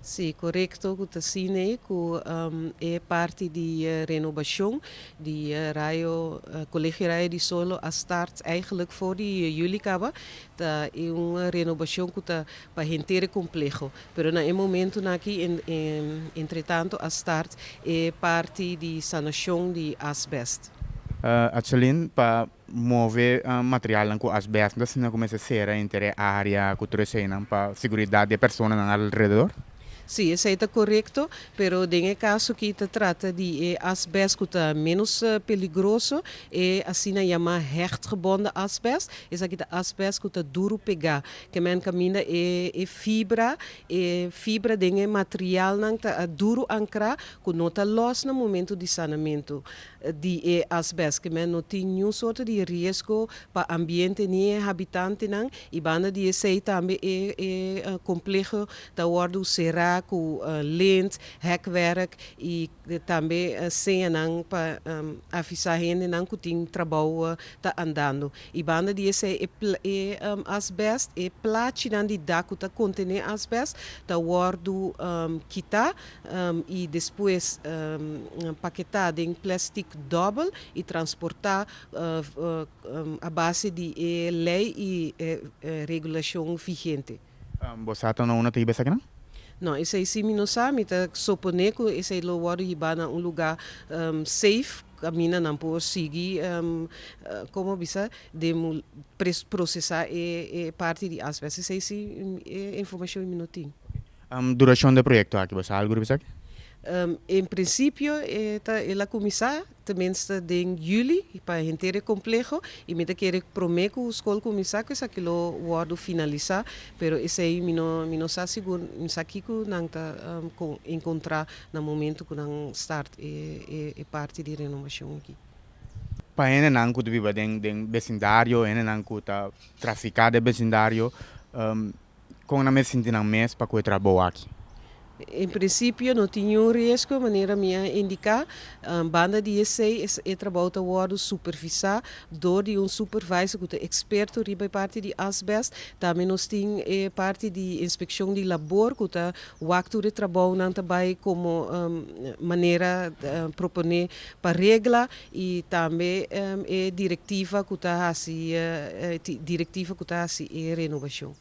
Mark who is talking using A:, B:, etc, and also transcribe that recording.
A: Si, korekto ku ta asina ku e parti di renobashon di Rayo, Kolegio Rayo di Solo a start eigenlijk for di yüli kaba. Ta un renobashon ku ta pa henter e kompleho. Pero na e momentunan aki, entretantu a start e parti di sanashon di asbèst.
B: Atselin, pa move materialnan ku asbèst, no ta asina ku mester sera henter e área ku tur eseinan pa seguridat di e personanan alrededor?
A: Sí, esei ta korekto, pero den e kaso aki ta trata di e asbèst ku ta ménos peligroso, e asina yamá hechtgebonden asbest. Esaki ta asbèst ku ta duru pegá, ke men kaminda e fibra den e materialnan ta duru ankrá ku no ta lòs na momento di sanamentu di e asbèst, ke men no tin ningun sorto di riesgo pa ambiente ni e habitantenan. I banda di esei tambe e kompleho ta wòrdu será ku lint, hekwerk i tambe señanan pa avisá hendenan ku tin trabou ta andando. I banda di esei e asbèst, e plachinan di dak ku ta kontené asbèst, ta wòrdu kitá i despues paketá den plastic dòbel i transportá a base di e lei i regulashon vigente.
B: Bo sa ta na unda ta hiba esakinan?
A: No, esei sí mi no sa, mi ta suponé ku esei lo wòrdu hibá na un lugá safe, kaminda nan por sigui komo bisa, prosesá e parti di asbèst. Esei sí e informashon mi no tin.
B: Durashon di e proyekto aki, bo sa algu riba esaki?
A: En prinsipio el a kuminsá tenminste den yüli pa henter e kompleho i mi ta kere promé ku skol kuminsá ku esaki lo wòrdu finalisá, pero esei mi no sa sigur, mi sa kiko nan ta enkontrá na momento ku nan start e parti di renovashon aki.
B: Pa hendenan ku ta biba den besindario, hendenan ku ta trafiká den besindario, kon nan mester sinti nan mes pa ku e trabou aki?
A: En prinsipio no tin ningun riesgo, manera mi a indiká. Banda di esei, e trabou ta wòrdu supervisá dor di un supervisor ku ta eksperto riba e parti di asbèst. Tambe nos tin e parti di inspekshon di labor ku ta wak tur e trabounan ta bai komo manera proponé pa regla i tambe e direktiva ku ta hasi e renovashon.